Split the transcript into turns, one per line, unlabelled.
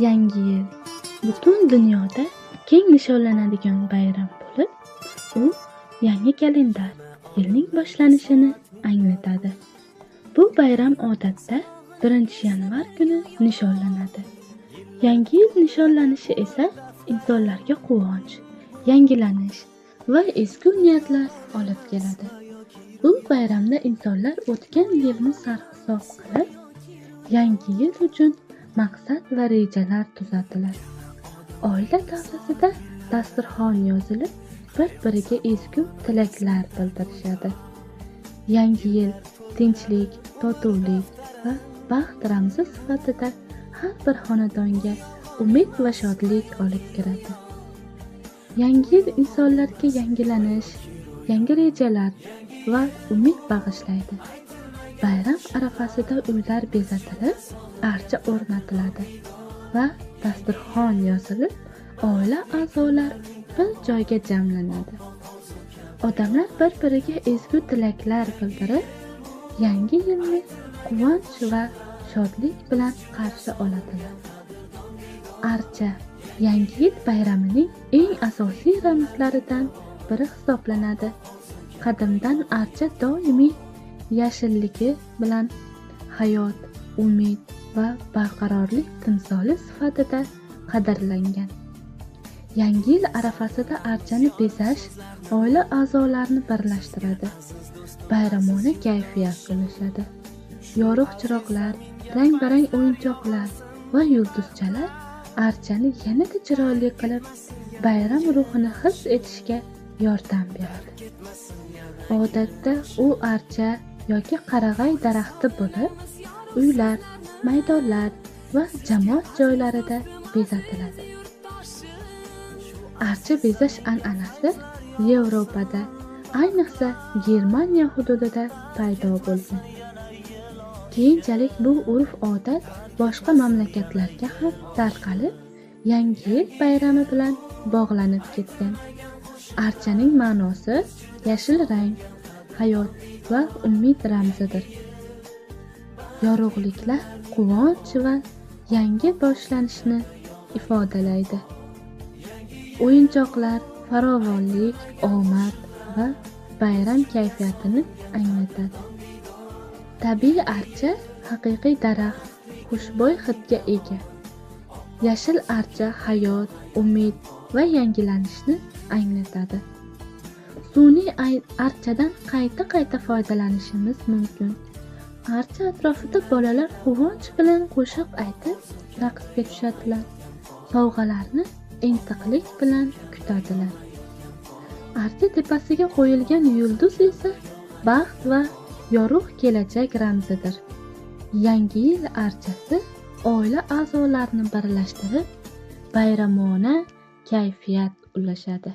Yangi yil butun dunyoda keng nishonlanadigan bayram bo'lib, u yangi kalendar yilning boshlanishini anglatadi. Bu bayram odatda 1-yanvar kuni nishonlanadi. Yangi yil nishonlanishi esa insonlarga quvonch, yangilanish va ezgu niyatlar olib keladi. Bu bayramda insonlar o'tgan yilni sarhisob qilib, yangi yil uchun maqsad va rejalar tuzadilar. Oila davrasida dasturxon yozilib, bir-biriga ezgu tilaklar bildirishadi. Yangi yil tinchlik, totuvlik va baxt ramzi sifatida har bir xonadonga umid va shodlik olib kiradi. Yangi yil insonlarga yangilanish, yangi rejalar va umid bag'ishlaydi. Bayram arafasida uylar bezatilib, archa o'rnatiladi va dasturxon yozilib, oila a'zolari bir joyga jamlanadi. Odamlar bir-biriga ezgu tilaklar bildirib, yangi yilni quvonch va shodlik bilan qarshi oladilar. Archa Yangi yil bayramining eng asosiy ramzlaridan biri hisoblanadi. Qadimdan archa doimiy yashilligi bilan hayot, umid va barqarorlik timsoli sifatida qadrlangan. Yangi yil arafasida archani bezash oila a'zolarini birlashtiradi. Bayramona kayfiyat ulashadi. Yorug' chiroqlar, rang-barang o'yinchoqlar va yulduzchalar archani yanada chiroyli qilib, bayram ruhini his etishga yordam beradi. Odatda u archa yoki qarag'ay daraxti bo'lib, uylar, maydonlar va jamoat joylarida bezatiladi. Archa bezash an'anasi Yevropada, ayniqsa Germaniya hududida paydo bo'lgan. Keyinchalik bu urf-odat boshqa mamlakatlarga ham tarqalib, Yangi yil bayrami bilan bog'lanib ketgan. Archaning ma'nosi yashil rang, hayot va umid ramzidir. Yorug'liklar quvonch va yangi boshlanishni ifodalaydi. O'yinchoqlar farovonlik, omad va bayram kayfiyatini anglatadi. Tabiiy archa haqiqiy daraxt, xushbo'y hidga ega. Yashil archa hayot, umid va yangilanishni anglatadi. Sun'iy archadan qayta-qayta foydalanishimiz mumkin. Archa atrofida bolalar quvonch bilan qo'shiq aytib, raqsga tushadilar. Sovg'alarni intiqlik bilan kutadilar. Archa tepasiga qo'yilgan yulduz esa baxt va yorug' kelajak ramzidir. Yangi yil archasi oila a'zolarini birlashtirib, bayramona kayfiyat ulashadi.